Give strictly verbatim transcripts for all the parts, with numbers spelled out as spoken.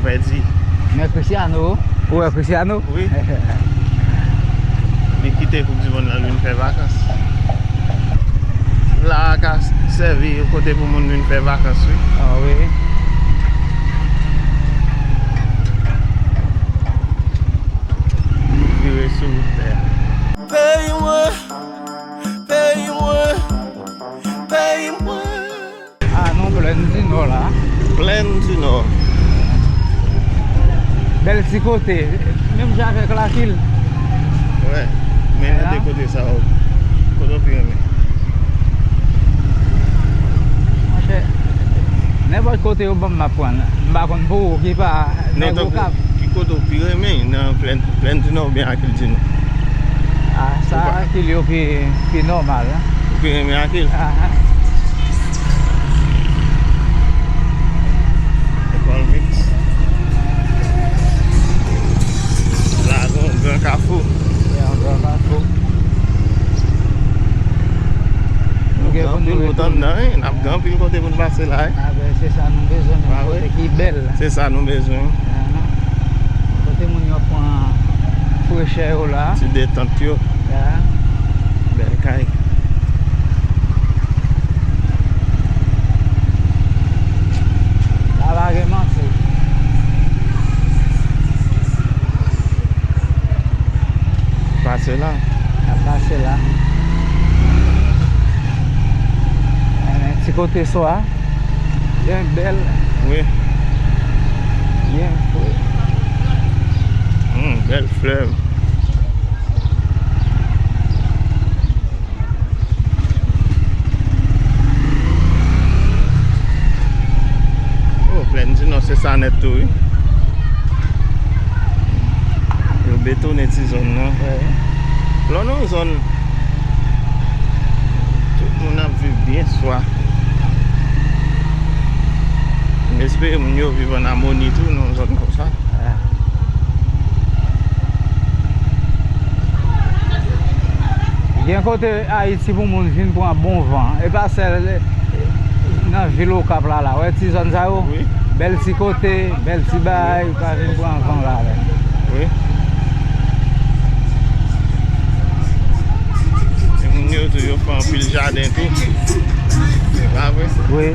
Pèdi. Men Cristiano, ou wè Cristiano? Wi. Li kite Koup di Mond lan, li vin fè vakans. La a ka sèvi kote pou moun vin fè vakans, wi. Ah wi. Vire sou wout tè a. Peyi mwen, peyi mwen, peyi mwen. Ah non, Plèn di Nò la. Plèn di Nò. Bèl ti kote. Menm jan avèk Lakil. Wè. Men nan de kote sa yo, kote w pi renmen? Monchè, nenpòt kote yo ban m, m ap pran. M pa konn pou ou ki pa nèg Okap. Ki kote w pi renmen nan Plèn, Plèn di Nò oubyen Akil di Nò? Ah, sa Akil yo pi, pi nòmal, hein. Ou pi renmen Akil? Ah, ah. Lekòl Mix. La, gon gran kafou. Yeah, gran kafou. Nou gen pou nou retoune. N ap gen anpil kote pou n pase la, wi. Ah, ben, se sa nou bezwen, menm kote ki bèl. Se sa nou bezwen. Kote moun yo pran frechè yo la. Ti detant yo. Ya. Bèl kay. La pa gen manti. Pase la. N ap pase la. Men ti kote swa. Byen bèl. Wi. Byen fre. Hmm, bèl flè. Oh, Plèn di Nò, se sa nèt tou, wi. Yo betone ti zòn nan. Wi. Lè w nan yon zòn, tout moun ap viv byen swa. M espere moun yo viv an amoni tou nan yon zòn konsa. Gen kote Ayiti pou moun vin pran bon van. E pa sèl nan vil Okap la, la. Wè ti zòn sa yo? Wi. Bèl ti kote, bèl ti bagay, ou ka vin pran van la, la. Wi. E moun yo tou, yo fè anpil jaden tou. Se pa vre? Wi.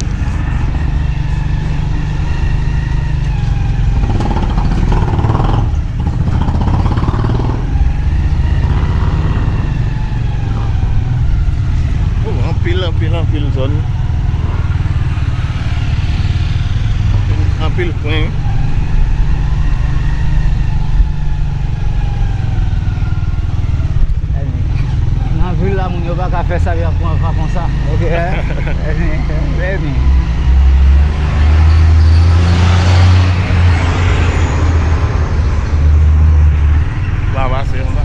Oh, anpil, anpil, anpil zòn. Anpil, anpil kwen. Nan vil la, moun yo pa ka fè sa, y ap pran van konsa. Ok, hein? Vini. Va pase anba.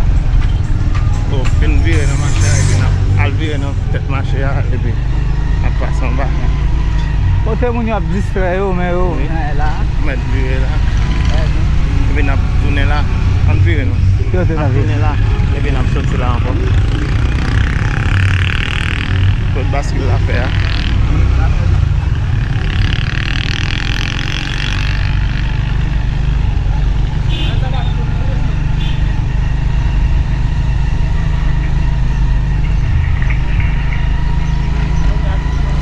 Bon, fin vire nan mache a, epi n ap al vire nan tèt mache a, epi n ap pase anba. Kote moun yo ap distrè yo, men yo, wi, eh, la. Mèt vire la. Eh, non. Epi n ap tounen la. Ann vire non. Kote n ap vire? N ap tounen la. Epi n ap soti la ankò. Kot baskil la fè a.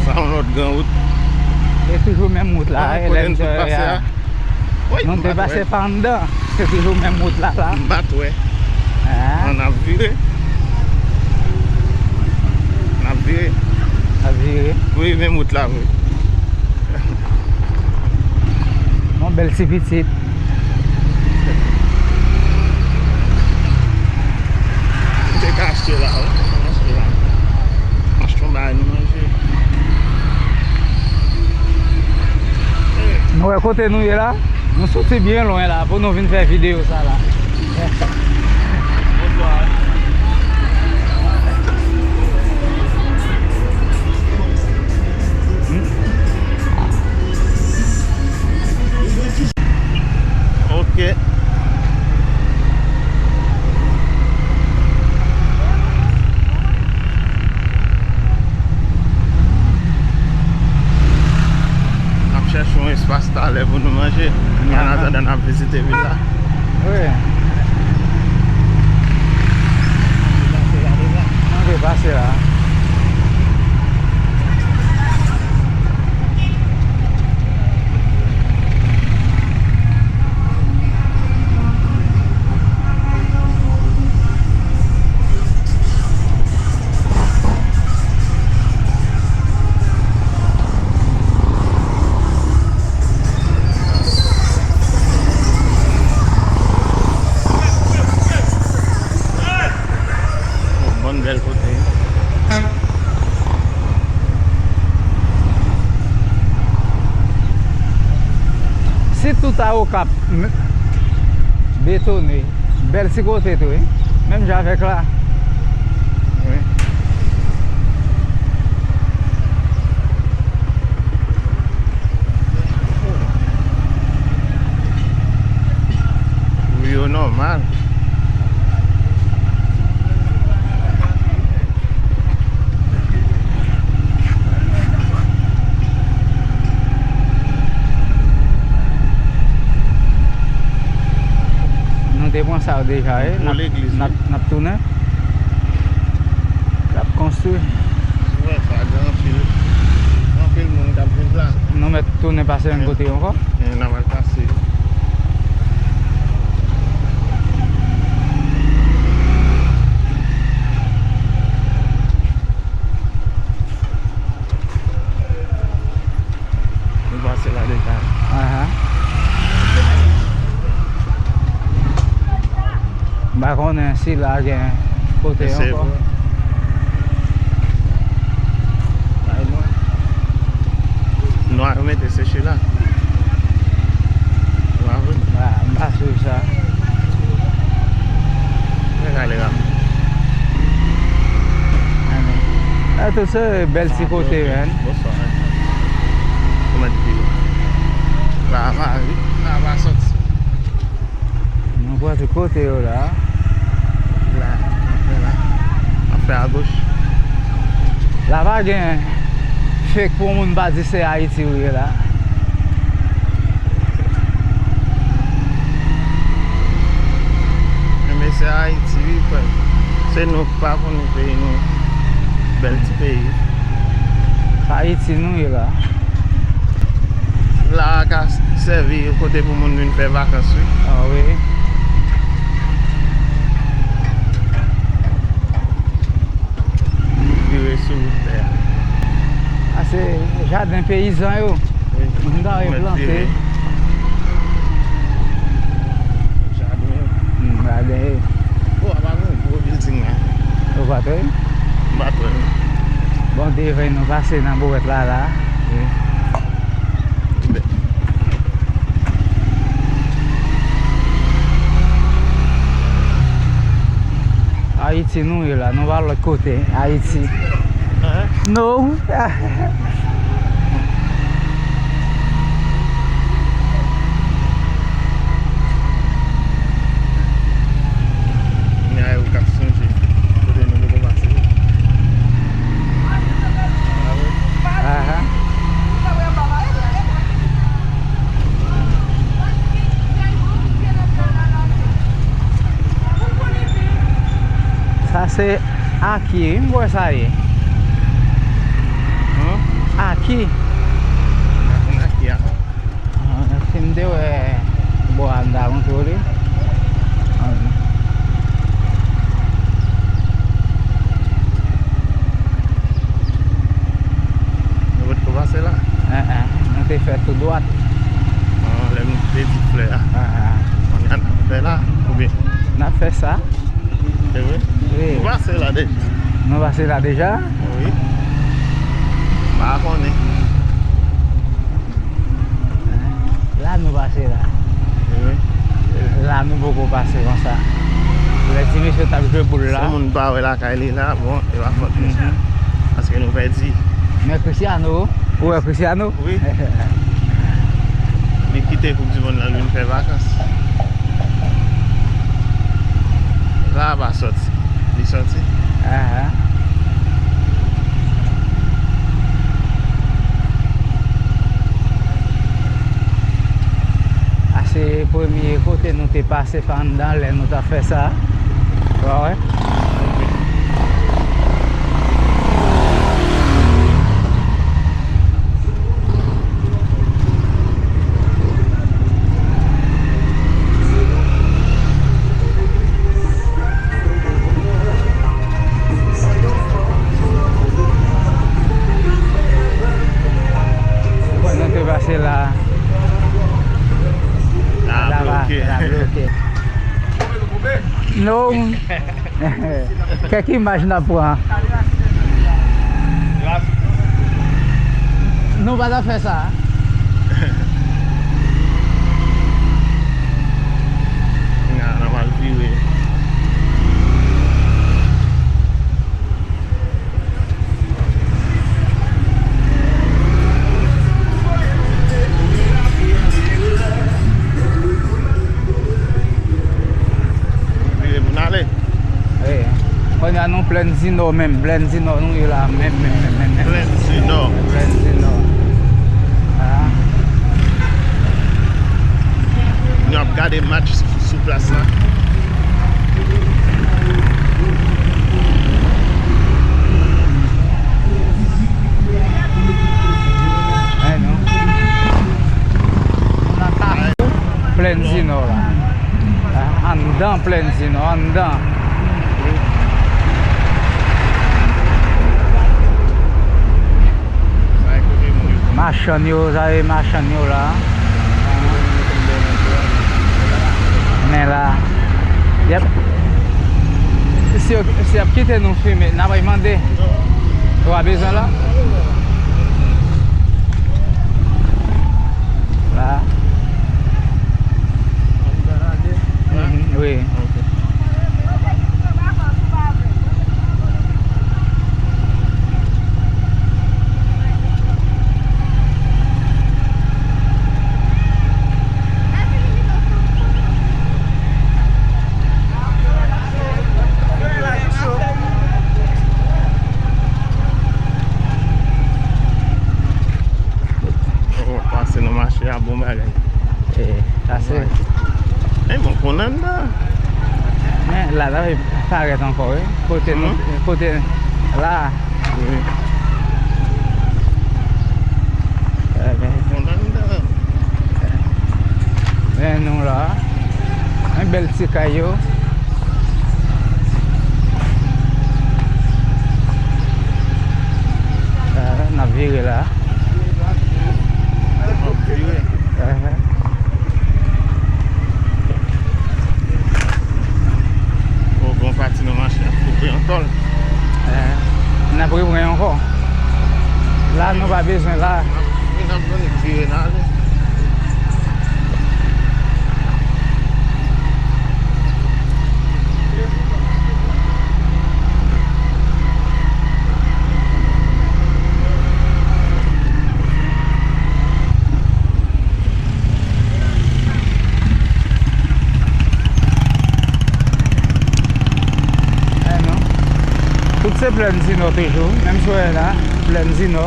Sa yon lòt gran wout. E toujou menm wout la, ah, e kote lè n sot pase a. Wi, nou te pase pa anndan. Se toujou menm wout la, la. M pa t wè. Ah. An ap vire. N ap vire. N ap vire. Wi, menm wout la, wi. Yon bèl ti pitit. M te ka achte la, wi. M achte la. M achte yon bagay nou manje. Nou wè kote nou ye la? Nou soti byen lwen la pou nou vin fè videyo sa la. Ok. N ap chèche yon espas talè pou nou manje. An atandan n ap vizite vil la. Wi. Ann pase la. Yon bòn bèl kote. Si tout a Okap m-, betone, bèl ti kote tou, wi. Menm jan avèk la. Wi. Wi, yo nòmal. Nou te pran sa yo deja, wi. Gwo legliz, wi. N ap, n ap tounen. L ap konstwi. Wè, sa gen anpil, anpil moun k ap viv la. Nou mèt tounen pase menm kote yo ankò. E, n ap al pase. Nou pase la deja. Aha. M pa konnen si la gen kote ankò. Bay nwa. Nwa yo mete seche la. Nwa vre. Wa, m pa swiv sa. Mwen gade la. Ann. E, tout se bèl ti kote, man. Bonswa, man. Kòman te ye? Lava, wi. Lava sòti. Nou pran tout kote yo la. La, afè la. Afè agoch. La pa gen fake pou moun pa di se Ayiti ou ye la. Men se Ayiti, wi, frè. Se nou k pa konnen peyi nou. Bèl ti peyi. Ayiti nou ye la. La a ka sèvi kote pou moun vin fè vakans, wi. Ah, wi. Vire sou wout tè a. A, se jaden peyizan yo. Wi. Moun ta replante. Jaden yo. Hmm, jaden yo. O, apa gen yon gwo bilding la. Ou pa t wè? M pa t wè. Bon, devan nou pase nan bouwèt la, la. Wi. Ayiti nou ye la, nou pa lòt kote, Ayiti. Hein? No. Kounye a yo k ap sonje kote nou poko pase. Aha. Sa se aki, wi, m kwè sa ye. Hum? Aki. M pa konn aki a. Ah, si m te wè bò a, m ta montre w li. Ah. Nou potko pase la? Ah, ah, nou te fè tou dwat. Ah, lè nou te di flè a. Ah, ah. Kounye a n ap fè la, oubyen? N ap fè sa. Se vre? Wi. Nou pase la deja. Nou pase la deja? Wi. M pa konnen. La nou pase la. Wi. La nou poko pase konsa. Lè ti mesye t ap jwe boul la. Si moun pa wè lakay li la, bon, e pa fòt misye. Mhm. Paske nou pèdi. Men Cristiano, ou wè Cristiano? Wi. Li kite Koup di Mond lan, li vin fè vakans. La pa sòti. Li sòti. Aha. A, Se premye kote nou te pase pa anndan lè nou t ap fè sa. Ou wè? Bon, nou te pase la. La bloke. La bloke. Non. Kèk imaj n ap pran. Nou pa t ap fè sa. N a, n a mal vire. Vire pou n ale. Wi. Kounye a nou Plèn Dinò menm. Plèn Dinò nou ye la menm, menm, menm, menm, menm. Plèn Dinò. Plèn Dinò. Ah. Nou ap gade match sou, sou plas la. Hey, nou. Nou nan Kafou Plèn Dinò la. Ah, anndan Plèn Dinò, anndan. Machann yo, sa e machann yo la. Men la, y ap, si yo, si y ap kite nou filme, n ap mande. Ou pa bezwen la? La. Mhm, wi. Oh, pase nan mache a, bon bagay. E, sa se. E, bon, konn anndan. Men, la, la, li parèt ankò, wi. Kote nou, kote, la. Wi. E, men. Konn anndan. Men nou la. Men bèl ti kay yo. E, n ap vire la. N ap vire. Ehe. O, bon pati nan mache ap koupe yon tòl. Eh, n ap reprann ankò. La, nou pa bezwen la. N ap, n ap vin vire n ale. Eh non. Tout se Plèn Dinò toujou. Menm si w wè la, Plèn Dinò.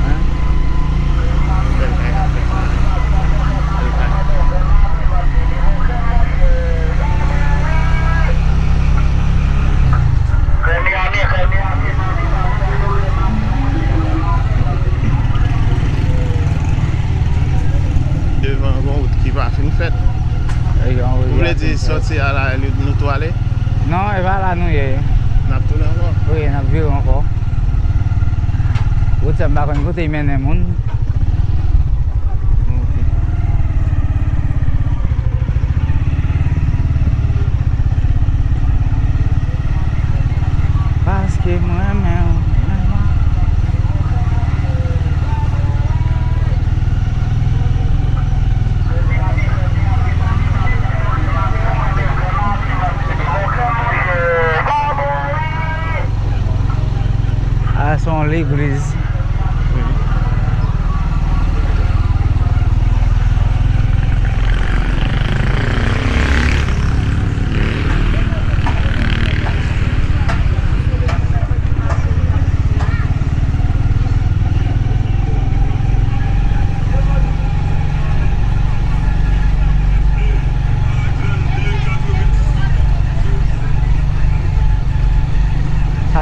Hein? Devan gon wout ki pa fin fèt. Ou vle di sòti a la, nou tou ale? Non, e pa la nou ye. N ap tounen ankò? Wi, n ap vire ankò. Wout sa m pa konn kote l mennen moun. Ok. Paske m renmen w vrèman. A, se yon legliz. Wi.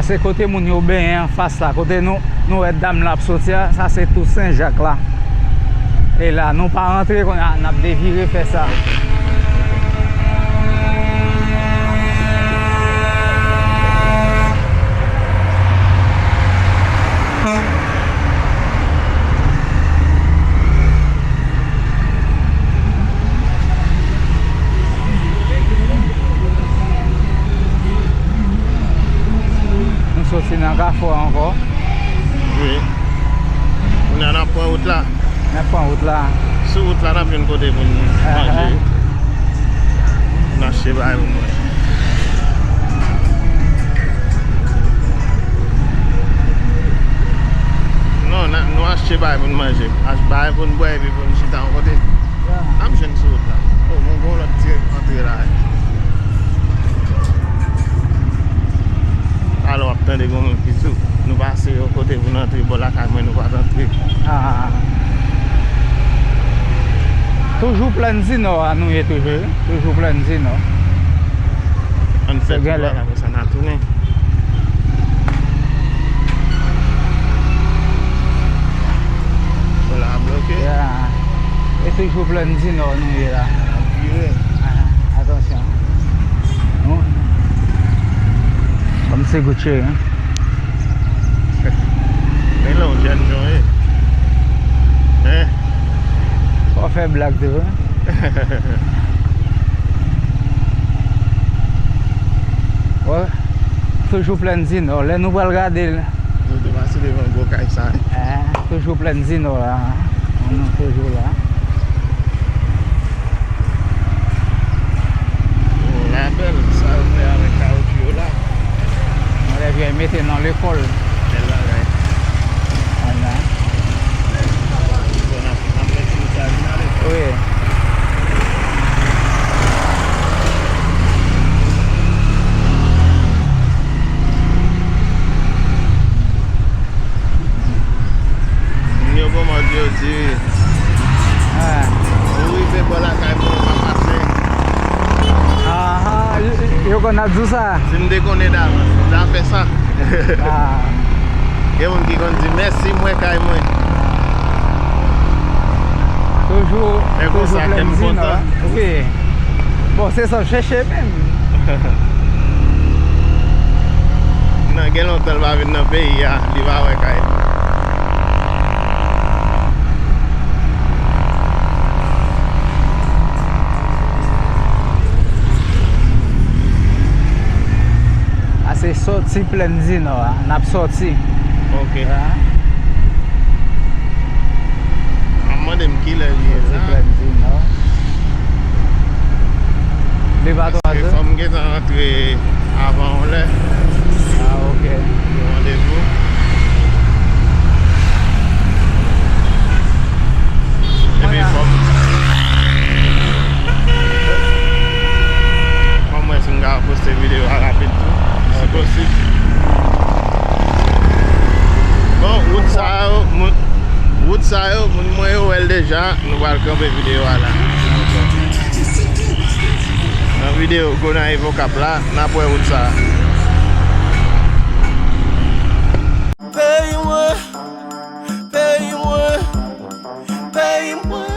Se kote moun yo benyen anfas la. Kote nou, nou wè dam la ap soti a, sa se Tou Sen Jak la. E la, nou pa rantre kounye a, n ap devire fè sa. Nou soti nan kafou a ankò. Wi. Kounye a n ap pran wout la. N ap pran wout la. Sou wout la, n ap jwenn kote pou n manje. N achte bagay pou n manje. Non, n a- nou achte bagay pou n manje. Achte bagay pou n bwè epi pou n chita yon kote. N ap jwenn sou wout la. O, mwen gen yon lòt ti antre la. Alò, w ap tande gen moun ki di, nou pase yon kote pou n antre bò lakay mwen, nou pa t antre. Ah. Toujou Plèn di Nò a nou ye toujou, wi. Toujou Plèn di Nò. Ann fè tou la, apre sa n a tounen. Wout la bloke. Yeah. E toujou Plèn di Nò nou ye la. N ap vire. Ah, atansyon. Nou. Kòm se Gucci, hein? Men lè w jèn jan w ye. Hein? Fò w fè blag tou, hein? Wè, toujou Plèn di Nò. Lè nou pral gade l. Nou te pase devan gwo kay sa. Eh, toujou Plèn di Nò la. Nou toujou la. Oh, la bèl, sa yo fè avèk kawotchou yo la. Mwen lè vye mete nan lekòl. Bèl bagay. Vwala. Bon, n ap, n ap fè ti wout sa vin ale. Wi. Moun yo kòmande yo di, ah, ou rive bò lakay mwen, ou pa pase. Aha, yo, yo konn ap di w sa. Si m te konnen davans, m ta fè sa. Ah. Gen moun ki konn di, mèsi, m wè kay mwen. Toujou, e konsa toujou ke m Plèn di Nò, kontan. Wi. Bon, se sa w chèche menm. Nan gen lontan l pa vin nan peyi a, li pa wè kay. A se sòti Plèn di Nò a, n ap sòti. Ok. A. Ap mande m kilè li ye la. Sòti Plèn di Nò. Li pa twazè. Paske fò m gentan rantre avan yon lè. Ah, ok. Pou randevou. Epi fò m, fò m wè si m ka poste videyo a rapid tou, si posib. Bon, wout sa yo, moun, wout sa yo, moun mwen yo wè l deja. Nou pral kanpe videyo a la. Nan videyo Gonayiv Okap la, n ap wè wout sa a. Peyi mwen, peyi mwen, peyi mwen.